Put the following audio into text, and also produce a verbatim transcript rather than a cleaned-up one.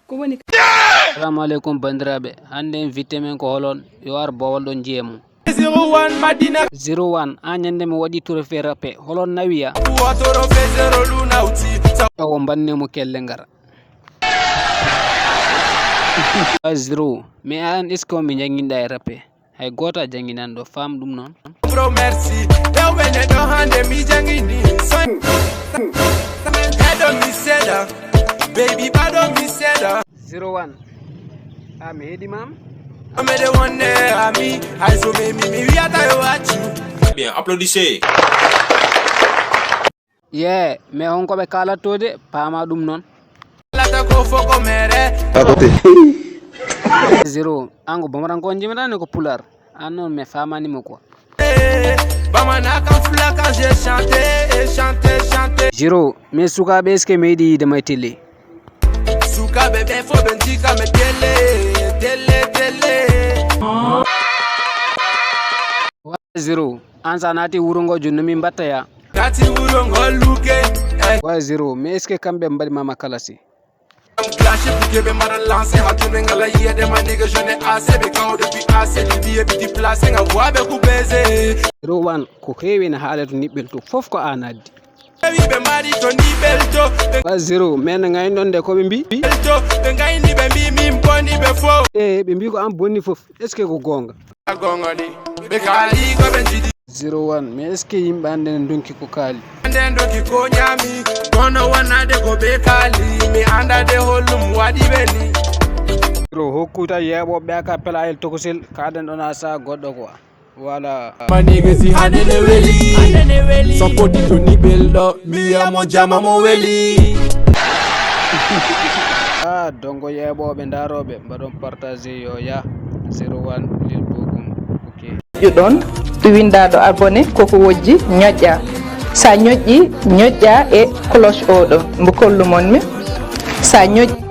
Ko woni? Assalamu aleykum, banndiraaɓe. Hannde invité men ko holon? Yo ar bowal ɗon jiyee mo. Zero one Madina. Zero one, an ñande mi waɗi trophée rappe. Holon nawiya? Wa trophée zero lu nawti. Awo mbanne mo kelle ngara. Zero, mais an est-ce que on mi jannginɗa e rappe? Hay gooto a jannginani ɗo, faam ɗum noon. Bro, merci. Rewɓe neɗɗo hannde mi janngini. Son. Heɗo mi seeɗa. Baby, ɓaɗo mi seeɗa. Zero one. A mi heɗi mam. Amede wonde ami. Hay so memi mi wiyata yo accu. Bien, applaudissez. Yee, mais honko ɓe kaalatto de, paama ɗum noon. Lata ko foko mere. Zero, an ko bamaran ko on jimata ne ko pular. An noon mi faamani mo quoi. Bamana kan fula kan je chante, e chante, chante. Zero, mais sukaaɓe est-ce que meeɗi yiide ma e télé? Sukaaɓe ɓe fof ɓe njii kam e télé, télé, télé. Wa zero, an sa naati wuro ngo jooni no min mbatta ya? Naati wuro ngo luke. Wa zero, mais est-ce que kamɓe mbaɗi mama kalasi? Clash pour que ɓe mbaɗa lancé, ha to ɓe ngala yiyede ma nigga, je n'ai assez, ɓe kawo depuis assez, ɓe mbiye ɓe déplacé, nga voix ɓe ko baisé. Zero one, ko heewi ene haala to niɓɓel to, fof ko an addi. Ɓe wi ɓe mari to ni ɓelto. Wa zero, mais no ngaynon de ko ɓe mbi? Ɓelto, ɓe ngayni ɓe mbi min boni ɓe fof. E, ɓe mbi ko an bonni fof. Est-ce que ko goonga? Goonga ni, ɓe kaali ko ɓe njiɗi. Zero one, mais est-ce que yimɓe an nden ndonki ko kaali? Nden ndonki ko ñaami, kono wonade ko ɓe kaali, mi anda de hollum waɗi ɓe ni. Zero, hokku taw yeeɓoɓe ɓe aka pelayel tokosel, kaɗen ɗon ha sa goɗɗo quoi. Voilà. Manigasi hande ne weli. Sankoti to ni ɓelɗo, mbiyamo jama mo weli. Ah, dongo yeeɓooɓe, ndarooɓe, mbaɗon partager yo ya. Zero one Lil Bokum. Ok. Moƴƴu ɗon, winndaaɗo abonné, koko wojji, ñoƴƴa. Sa ñoƴƴi, ñoƴƴa e cloche oɗo, mbo kollu mon mi. Sa ñoƴƴi.